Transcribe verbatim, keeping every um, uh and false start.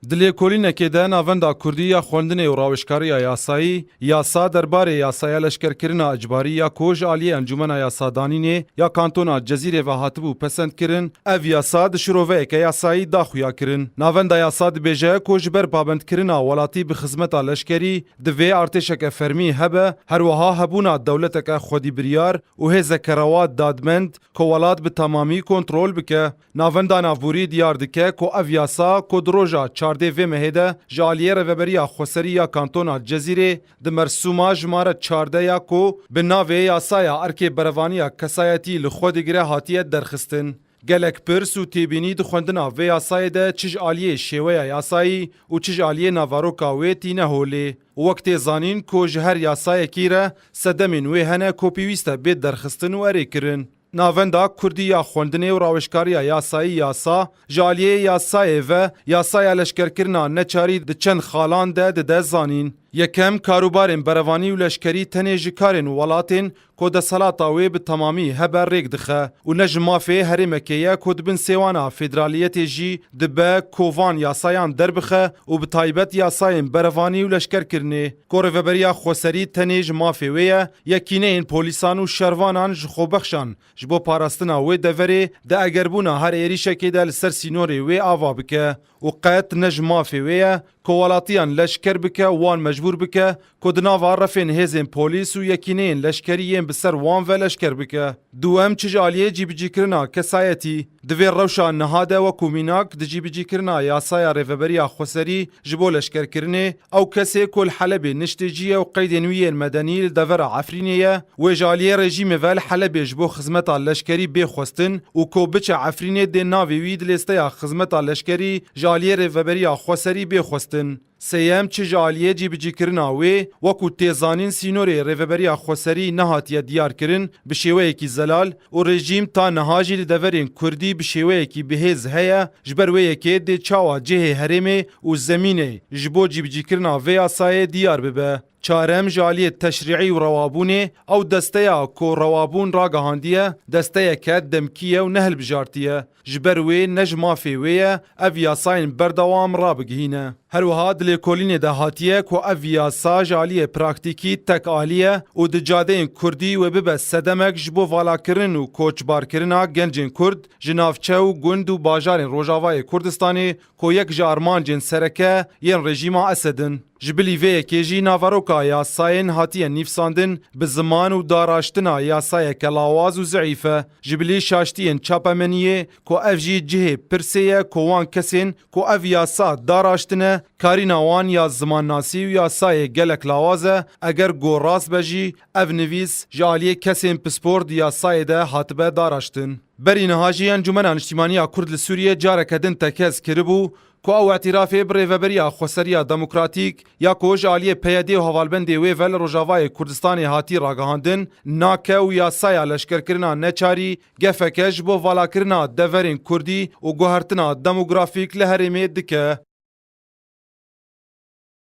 Di lêkolînekê de Navenda Kurdî ya Xwendinê û Rawêjkariya Yasayî, yasa derbarê yasaya leşkerkirina icbarî ya ku ji aliyê Encûmena Yasadanînê ya Kantona Cezîrê ve hatibû pesendkirin, ev yasa di şiroveyeke yasayî da xuyakirin. Navenda yasa dibêje ku ji ber pabendkirina welatî bi xizmeta leşkerî, divê artêşeke fermî hebe, her wiha hebûna dewleteke xwedîbiryar û hêzeke rewa dadmend ku welat bi temamî kontrol bike. Navenda navborî diyar dike ku ev yasa ku di roja çardê vê mehê de ji aliyê Rêveberiya Xweserî ya Kantona Cezîrê di mersûma jimare çardeh ya ku bi navê Yasaya Erkê Berevaniya Kesayetî li xwe digire hatiye derxistin. Gelek pirs û têbînî di xwendina vê yasayê de çi ji aliyê şêweya yasayî û çi ji aliyê navaroka wê tîne holê. Wek tê zanîn ku ji her yasayekî re sedemên wê hene ku pêwîst e bê derxistin û erê kirin. Navenda Kurdî ya Xwendinê û Rawêjkariya Yasayî, yasa, ji aliyê yasayê ve yasaya leşkerkirina neçarî di çend xalan de dide zanîn. Yekem, karûbarên berevanî û leşkerî tenê ji karên welatên ku desthilata wê bi temamî hebe rêk dixe û ne ji mafê herêmekê ye ku di bin sêwana federaliyetê jî dibe ku van yasayan derbixe û bi taybet yasayên berevanî û leşkerkirinê ku Rêveberiya Xweserî tenê ji mafê wê ye, yekîneyên polîsan û şervanan ji xwebexşan ji bo parastina wê deverê di egerbûna her êrîşekê de li ser sînorê wê ava bike û qet ne ji mafê wê ye ku welatiyan leşker bike, wan mecbûr bike ku di nava refên hêzên polîs û yekîneyên leşkerî yên bi ser wan ve leşker bike. Duwem, çi ji aliyê cîbicîkirina kesayetî, di vê rewşa niha de wekû mînak di cîbicîkirina yasaya Rêveberiya Xweserî ji bo leşkerkirinê, ew kesê ku li Helebê niştê jî ye û qeydên wî yên medenî li devera Efrînê ye, wê ji aliyê rejîmê ve li Helebê ji bo xizmeta leşkerî bê xwestin û ku biçe Efrînê dê navê wî di lêsteya xizmeta leşkerî ji aliyê Rêveberiya Xweserî bê xwestin. Sêyem, çi ji aliyê cîbicîkirina wê, wekû tê zanîn sînorê Rêveberiya Xweserî nehatiye diyarkirin bi şêweyekî zelal û rejîm ta niha jî li deverên Kurdî bi şêweyekî bihêz heye, ji ber wê yekê dê çawa cihê herêmê û zemînê ji bo cîbicîkirina vê yasayê diyar bibe. Çarem, ji aliyê teşrîî û rewabûnê, ew desteya ku rewabûn ragihandiye, desteyeke demkî ye û nehilbijartiye. Ji ber wê ne ji mafê wê ye ev yasayên berdewam rabigihîne. Her wiha di lêkolînê de hatiye ku ev yasa ji aliyê praktîkî tek alî ye û di cadeyên Kurdî wê bibe sedemek ji bo valakirin û koçbarkirina gencên Kurd ji navçe û gund û bajarên Rojavayê Kurdistanê ku yek ji armancên sereke yên rejîma Esed in. Ji bilî vê yekê jî naveroka yasayên hatiye nîvsandin bi ziman û daraştina yasayeke lawaz û zeîf e. Ji bilî şaştiyên çapemeniyê ku ev jî cihê pirsê ye ku wan kesên ku ev yasa daraştine, karîna wan ya zimannasî û yasayê gelek lawaz e, eger ku rast be jî ev nivîs ji aliyê kesên pispor di yasayê de hatibe daraştin. Berî niha jî Encûmena Niştîmaniya Kurd li Sûriyê careke din tekez kiribû ku ew îtirafê bi Rêveberiya Xweseriya Demokratîk ya ku ji aliyê P Y D û hevalbendê wê ve li Rojavayê Kurdistanê hatî ragihandin nake û yasaya leşkerkirina neçarî gefeke ji bo valakirina deverên Kurdî û guhertina demografîk li herêmê dike.